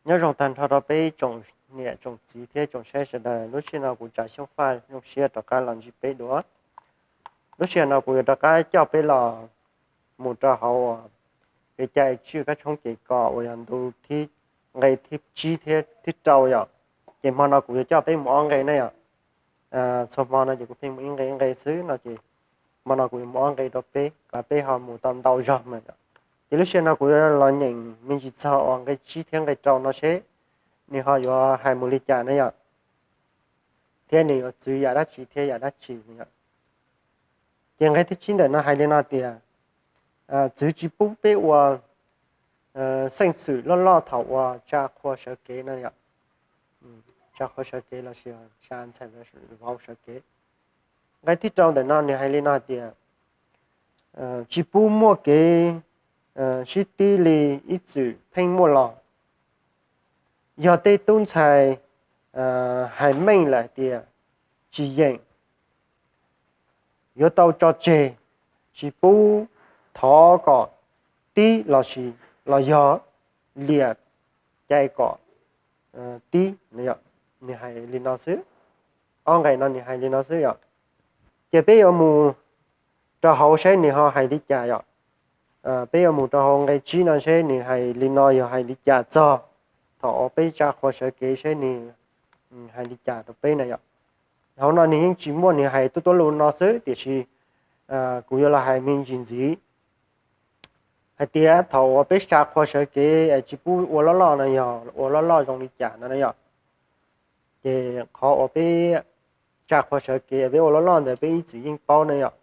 Nyob zoo tag nrho rau peb tsoom niam tsoom txiv thiab tsoom saib sawv daws. Lub sij hawm no kuv Tsav Xyooj Faj zoo siab rov qab los ntsib peb dua. Lub sij hawm no kuv yuav rov qab coj peb los mus rau hauv kev cai tswj kab tshoob ces kom uas yog ntu thib, nqe thib tsib thiab thib rau yom. Ces hmo no kuv yuav coj peb mus ob nqe na yom. Txhua hmo no ces kuv pheej mus ib nqe ib nqe xwb no ces hmo no kuv yuav mus ob nqe rau peb kom peb ho mus tau ntau zog mas yom. Ces lub sij hawm no kuv yuav los nyeem me ntsis txog uas nqe tsib thiab nqe rau no seb nws ho yuav hais mus li cas na yom, thiab nws yuav txwv yam dab tsi thiab yam dab tsi no yom. Ces nqe thib tsib ntawm no hais li no tias, txwv tsis pub peb ua xeej xwm loj loj thaum uas tsa qhua sawv kev no yom. Tsa qhua sawv kev los sis tsa ntxhais vauv sawv kev. Nqe thib rau ntawm no nws hais li no hais tias, tsis pub muaj kev sib tib li ib txwm pheej muaj los. Yog tej tub ntxhais hais meej lawm hais tias tsis yeem, yuav tau tso tseg, tsis pub thov kom tib los sis los yog liam cai kom tib. Nws hais li no xwb, ob nqe no nws hais li no xwb yom. Ces peb yuav mus rau hauv seb nws ho hais li cas yom. Peb yuav mus rau hauv nqe tsib no seb nws hais li no yog hais li cas txog thaum uas peb tsa qhua sawv kev seb nws hais li cas rau peb na yom. Hauv no nws yeej tsis muaj, nws hais tuaj tuaj lus no xwb tiam sis kuv yuav los hais me ntsis ntxiv hais tias thaum uas peb tsa qhua sawv kev es tsis pub ua loj loj no yog ua loj loj zoo li cas no na yom. Ces qhov uas peb tsa qhua sawv kev peb ua loj loj ntawd peb ib txwm yeej paub na yom.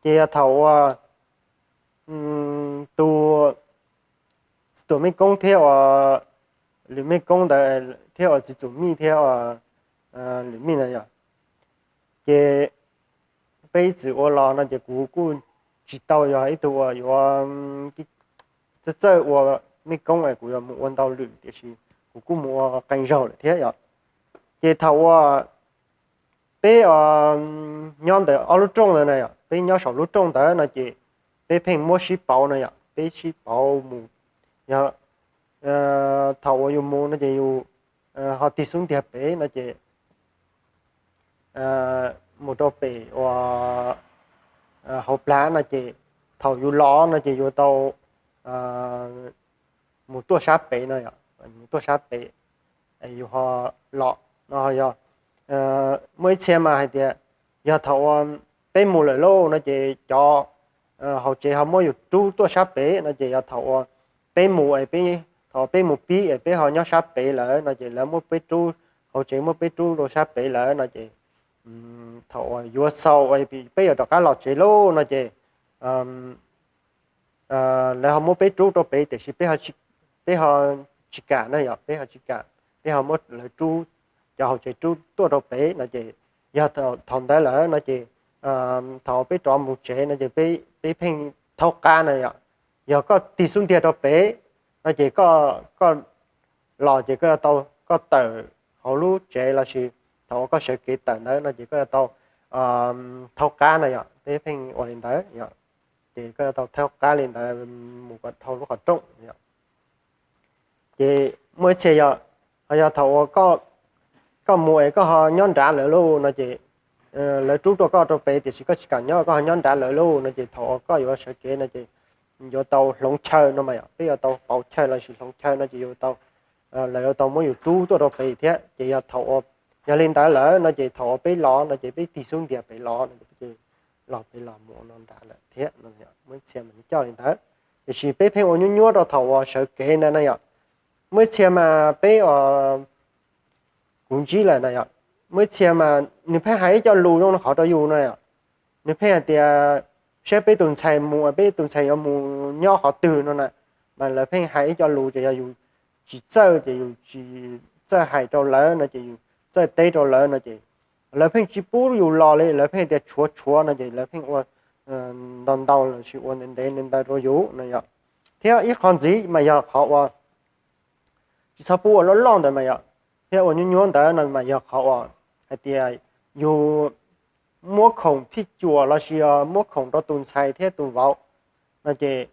Ces yog thaum uas tus, tus mej koob thiab uas lwm mej koob ntawd thiab uas txiv txum mij thiab lwm mij ntawd yom, ces peb ib txwm ua los no ces kuv kuj tsis tau yog ib tug uas yuav txawj txawj ua mej koob es kuv yuav mus ua ntau lwm tiam sis kuv kuj mus ua qee zaug lawm thiab yom. Ces thaum uas peb nyob ntawm ob lub rooj ntawd na yom, peb nyob saum lub rooj ntawd no ces peb pheej muab sib pauv no yom, peb sib pauv mus. Yog thaum uas yus mus no ces yus ho tig xub ntiag pem no ces mus rau pem uas hauv plag no ces thaum yus los no ces yuav tau mus tuaj sab pem no, mus tuaj sab pem yus ho los no yog. Muaj ib txhia mas hais tias yog thaum uas peb mus lawm lauj no ces cov hauv tsev ho muab yus rub tuaj sab pem no ces yog thaum uas peb mus, thaum peb mus pib es peb ho nyob sab pem lawm no ces lawv muab peb rub, hauv tsev muab peb rub rau sab pem lawm no ces thaum uas yuav xaus peb yuav rov qab los tsev lauj no ces lawv ho muab peb rub rau pem tiam sis peb ho tsis kam na yom, peb ho tsis kam, peb ho muab lawv rub, cov hauv tsev rub tuaj rau pem no ces yog thaum ntawd lawm no ces thaum peb rov mus tsev no ces peb pheej thaub qab na yom. Yog koj tig xub ntiag rau pem no ces koj los ces koj yuav tau, koj tawm hauv lub tsev los sis thaum uas koj sawv kev tawm ntawd no ces koj yuav tau thaub qab na yom, peb pheej ua li ntawd yom. Ces koj yuav tau thaub qab li ntawd mus kom dhau lub qhov rooj yom. Ces muaj ib txhia yog, ho yog thaum uas koj mus es koj ho nyob nrad lawm lauj no ces lawv rub rau koj rau pem tiam sis koj tsis kam nyob, koj ho nyob nrad lawm lauj no ces thaum uas koj yuav sawv kev no ces yuav tau hloov chaw no mas yom, peb yuav tau pauv chaw los sis hloov chaw no ces yuav tau, lawv yuav tau muab yus rub tuaj rau pem thiab. Ces yog thaum uas, yog li ntawd lawm no ces thaum uas peb los no ces peb tig xub ntiag pem los no ces los pem los mus no nrad lawm thiab. Muaj ib txhia mas nws coj li ntawd, tiam sis peb pheej ua nyuab nyuab rau thaum uas sawv kev ntawd na yom. Muaj ib txhia mas peb, kuv ntsib lawm na yom, muaj ib txhia mas nws pheej hais ib co lus zoo qhov rau yus no yom. Nws pheej hais tias saib peb tus ntxhais mus, peb tus ntxhais yuav mus nyob qhov twg no na, mas lawv pheej hais ib co lus ces yog yus tsis txawj ces yus tsis txawj hais rau lawv no ces yus txawj teb rau lawv no ces lawv pheej tsis pub yus los li, lawv pheej tias tshuav tshuav no ces lawv pheej ua ntau ntau los sis ua ntev ntev li ntawd rau yus no yom. Thiab ib qho ntxiv mas yog qhov uas tsis txhob pub ua loj loj ntawd mas yom, thiab ua nyuab nyuab ntawd no mas yog qhov uas hais tias yus muab khoom phij cuam los sis muab khoom rau tus ntxhais thiab tus vauv no ces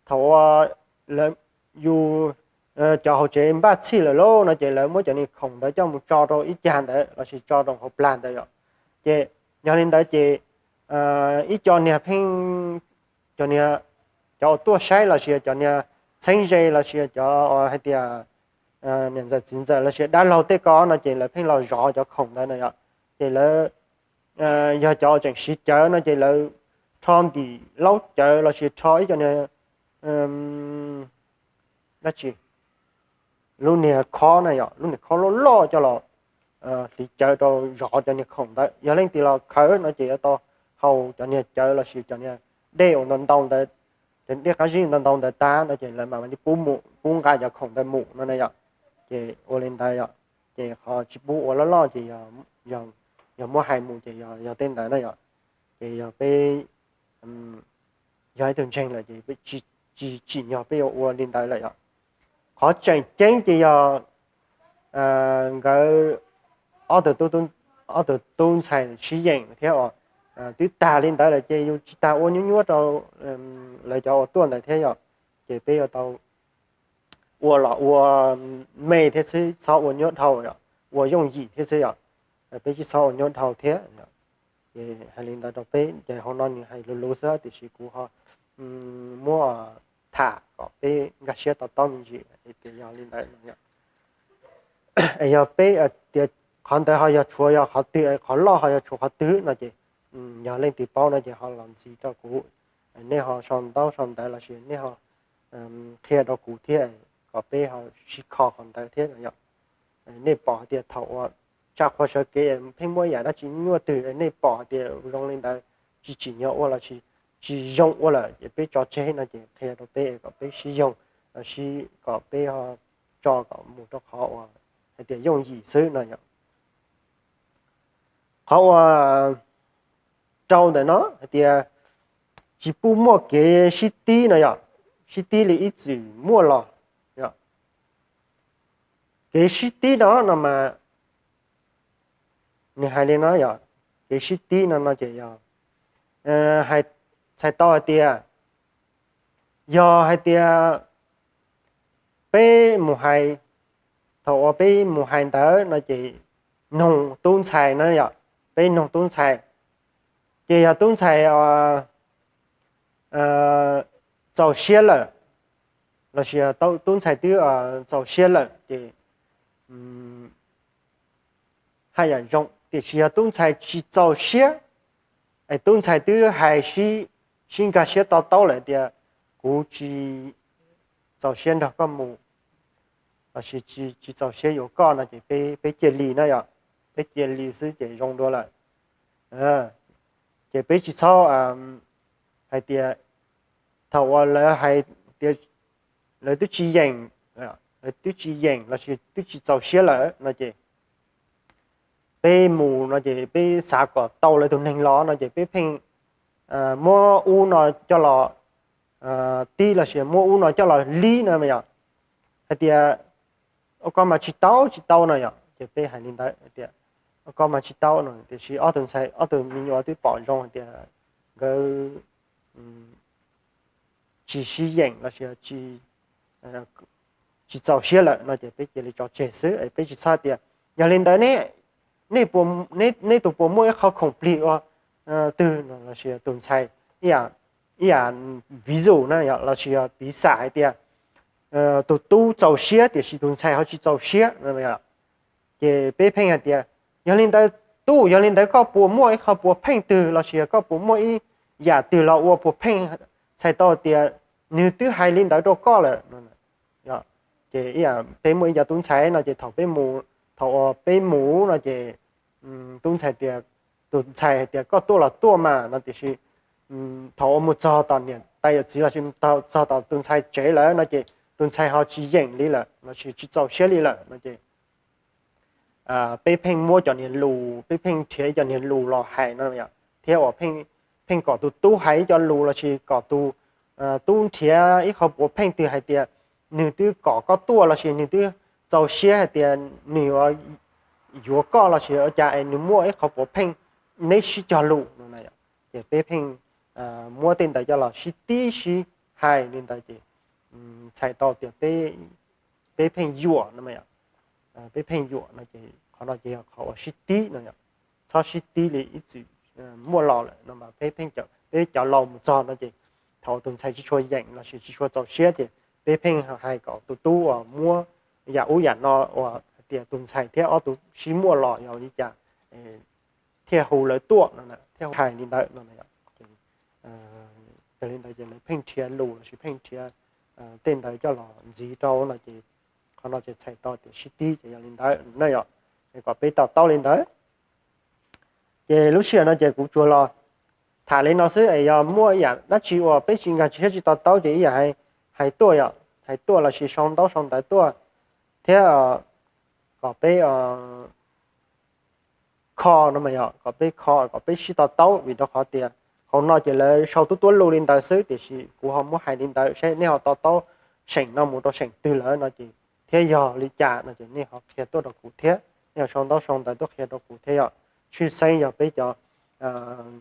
thaum uas yus cov hauv tsev npaj txhij lawm lauj no ces lawv muab cov niag khoom ntawd coj mus tso rau ib cag ntawd lossis tso rau hauv plag ntawd yom. Ces yog li ntawd ces ib co niag pheej, cov niag, cov uas tuaj saib lossis cov niag txheeb ze lossis cov hais tias niam ntxawm txiv ntxawm lossis dab laug tej ko no ces lawv pheej los zov cov khoom ntawd no yom. Ces lawv, yog cov uas tseem siv cawv no ces lawv rho ntim laub cawv lossis rho ib co niag, dab tsi, lub niag khob na yom, lub niag khob loj loj coj los hliv cawv rau zov cov niag khoom ntawd. Yog leej twg los khawv no ces yuav tau haus cov niag cawv lossis cov niag dej uas ntau ntau ntawd, cov dej qab zib ntau ntau ntawd tag no ces lawv mam li pub nqa cov khoom ntawd mus no na yom. Ces ua li ntawd yom, ces qhov tsis pub ua loj loj ces yog muab hais mus ces yog tej ntawd na yom. Ces yog peb yog ib tug ntseeg lawm ces tsis tsim nyog peb yuav ua li ntawd lawm yom. Qhov tseem ceeb ces yog nkawd ob tug tub ntxhais sib yeem thiab os, twb tag li ntawd lawm ces yus tsis tas ua nyuab nyuab rau lawv cov uas tuaj ntawd thiab yom. Ces peb yuav tau ua los ua me thiab xwb, txhob ua nyuab dhau, ua yooj yim thiab xwb yom. Peb tsis txhob ua nyuab dhau thiab. Ces hais li ntawd rau peb ces hauv no nws hais luv luv xwb tiam sis kuv ho muab tham kom peb nkag siab to taub me ntsis tias yog li ntawd no. Es yog peb tias qhov ntawd ho yog tshuav yog qhov twg, qhov loj ho yog tshuav qhov twg no ces yog leej twg paub no ces ho los ntxiv rau kuv, nej ho sau ntaub sau ntawv lossis nej ho qhia rau kuv thiab kom peb ho sib kho qhov ntawd thiab no yom. Nej pom hais tias thaum uas tshaj qhua sawv kev pheej muaj yam dab tsi nyuaj twg nej pom hais tias zoo li ntawd tsis tsim nyog ua lossis tsis zoo ua lawm ces peb tso tseg no ces qhia rau peb kom peb sib yoog, sib kom peb ho tso kom mus rau qhov uas hais tias yooj yim xwb no yom. Qhov uas rau ntawm no hais tias tsis pub muaj kev sib tib no yom, sib tib li ib txwm muaj los. Kev sib tib no no mas nws hais li no yom, kev sib tib no no ces yog hais, txhais tau hais tias yog hais tias peb mus hais, thaum uas peb mus hais ntawd no ces noog tub ntxhais no yom, peb noog tub ntxhais ces yog tub ntxhais txaus siab lawm lossis tub ntxhais twb txaus siab lawm ces haj yam zoo, tiam sis yog tub ntxhais tsis txaus siab es tub ntxhais twb hais sib nkag siab to taub lawm tias kuv tsis txaus siab nrog koj mus lossis tsis txaus siab yuav koj no ces peb cia li na yom, peb cia li xwb ces zoo dua lawm. Ces peb tsis txhob hais tias thaum uas lawv hais tias lawv twb tsis yeem, lawv twb tsis yeem lossis twb tsis txaus siab lawm no ces peb mus no ces peb xav kom tau lawv tus neeg los no ces peb pheej muab ub no coj los tib lossis muab ub no coj los lib no yom. Hais tias koj mas tsis tau tsis tau no yom, ces peb hais li ntawd tias koj mas tsis tau no tiam sis ob tug ntxhais ob tug me nyuam twb pom zoo hais tias nkawd tsis sib yeem lossis tsis txaus siab lawm no ces peb cia li tso tseg xwb, peb tsis txhob tias yog li ntawd ne, nej tus puas muaj ib qho khoom plig ua twg no lossis tus ntxhais, ib yam vis zus na yom lossis yog piv xam hais tias tus tub txaus siab tiam sis tus ntxhais ho tsis txaus siab no ces peb pheej hais tias yog li ntawd tub, yog li ntawd koj puas muaj ib qho puas pheej twg lossis yog koj puas muaj ib yam twg los ua puas pheej txhais tau tias nws twb hais li ntawd rau koj lawm. Ces ib yam peb muaj ib co tub ntxhais no ces thaum peb mus, thaum uas peb mus no ces tub ntxhais tias, tus ntxhais hais tias koj tuaj los tuaj mas no tiam sis thaum uas mus txog tom niam tais yawm txiv lossis txog tom tus ntxhais tsev lawm no ces tus ntxhais ho tsis yeem li lawm lossis tsis txaus siab li lawm no ces peb pheej muab cov niag lus, peb pheej nrhiav ib co niag lus los hais no thiab uas pheej kom tus tub hais ib co lus lossis kom tus tub nrhiav ib qho puav pheej twg hais tias nws twb kom koj tuaj lossis nws twb txaus siab hais tias nws yuav, yuav koj lossis ua cas es nws muaj ib qho puav pheej neb sib cog lus no. Ces peb pheej muab tej ntawd coj los sib tib sib hais li ntawd ces txhais tau tias peb peb pheej yuam no, peb pheej yuam no ces qhov no ces yog qhov uas sib tib no. Txhob sib tib li ib txwm muaj los lawm no mas peb pheej, peb cov laus mus txog no ces thaum tus ntxhais tsis tshua yeem lossis tsis tshua txaus siab ces peb pheej hais kom tus tub uas muab yam ub yam no uas hais tias tus ntxhais thiab ob tug sib muaj los yog li cas thiaj hu lawv tuaj no, thiaj hais li ntawd no. Yog li ntawd ces lawv pheej nrhiav lus lossis pheej nrhiav tej ntawd coj los ntxiv rau no ces qhov no ces txhais tau tias sib tib ces yog li ntawd na yom. Kom peb to taub li ntawd. Ces lub sij hawm no ces kuv tsuas los tham li no xwb es yog muaj yam dab tsi uas peb tsis nkag siab tsis to taub ces ib yam hais tuaj yom, hais tuaj lossis sau ntaub sau ntawv tuaj thiab kom peb kho no mas yog kom peb kho kom peb sib to taub vim rau qhov tias hauv no ces lawv sau tuab tuab lug li ntawd xwb tiam sis kuv ho muab hais li ntawd saib nej ho to taub seem no mus rau seem twg lawm no ces thiab yog li cas no ces nej ho qhia tuaj rau kuv thiab, nej ho sau ntaub sau ntawv tuaj qhia rau kuv thiab yom. Tshwj xeeb yog peb cov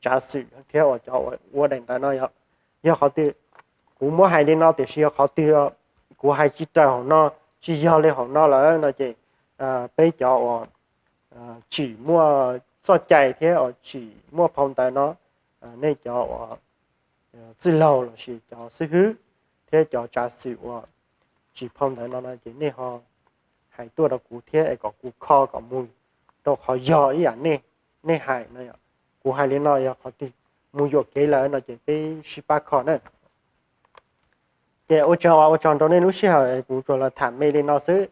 tsav xwm thiab uas cov ua daim ntawv no yom. Yog qhov twg kuv muab hais li no tiam sis yog qhov twg kuv hais tsis raws hauv no, tsis yog li hauv no lawm no ces peb cov uas tsim muaj txoj cai thiab uas tsim muaj phau ntawv no, nej cov uas txwj laug lossis cov xib hwb thiab cov tsav xwm uas tsim phau ntawv no no ces nej ho hais tuaj rau kuv thiab es kom kuv kho kom mus rau qhov yog ib yam nej hais no. Kuv hais li no yog qhov twg mus yuam kev lawm no ces peb sib pab kho na. Ces ua tsaug, ua tsaug rau nej lub sij hawm, kuv tsuas los tham me li no xwb.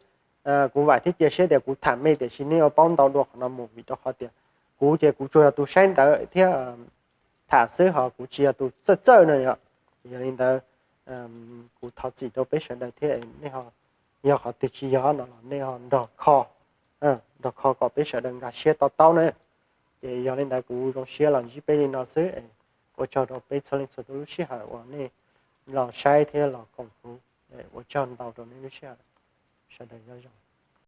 Kuv vam thiab cia siab tias kuv tham me tiam sis nej yuav paub ntau dua qhov no mus vim rau qhov tias kuv ces kuv tsuas yog tus saib ntawv thiab tham xwb ho kuv tsis yog tus txawj txawj no yom. Yog li ntawd kuv thov txim rau peb sawv daws thiab nej, yog qhov twg tsis yog no los nej ho nrog kho, nrog kho kom peb sawv daws nkag siab to taub na. Ces yog li ntawd kuv zoo siab los ntsib peb li no xwb. Ua tsaug rau peb txhua leej txhua tus lub sij hawm uas nej los saib thiab los koom kuv. Ua tsaug ntau rau nej lub sij hawm. Sawv daws nyob zoo.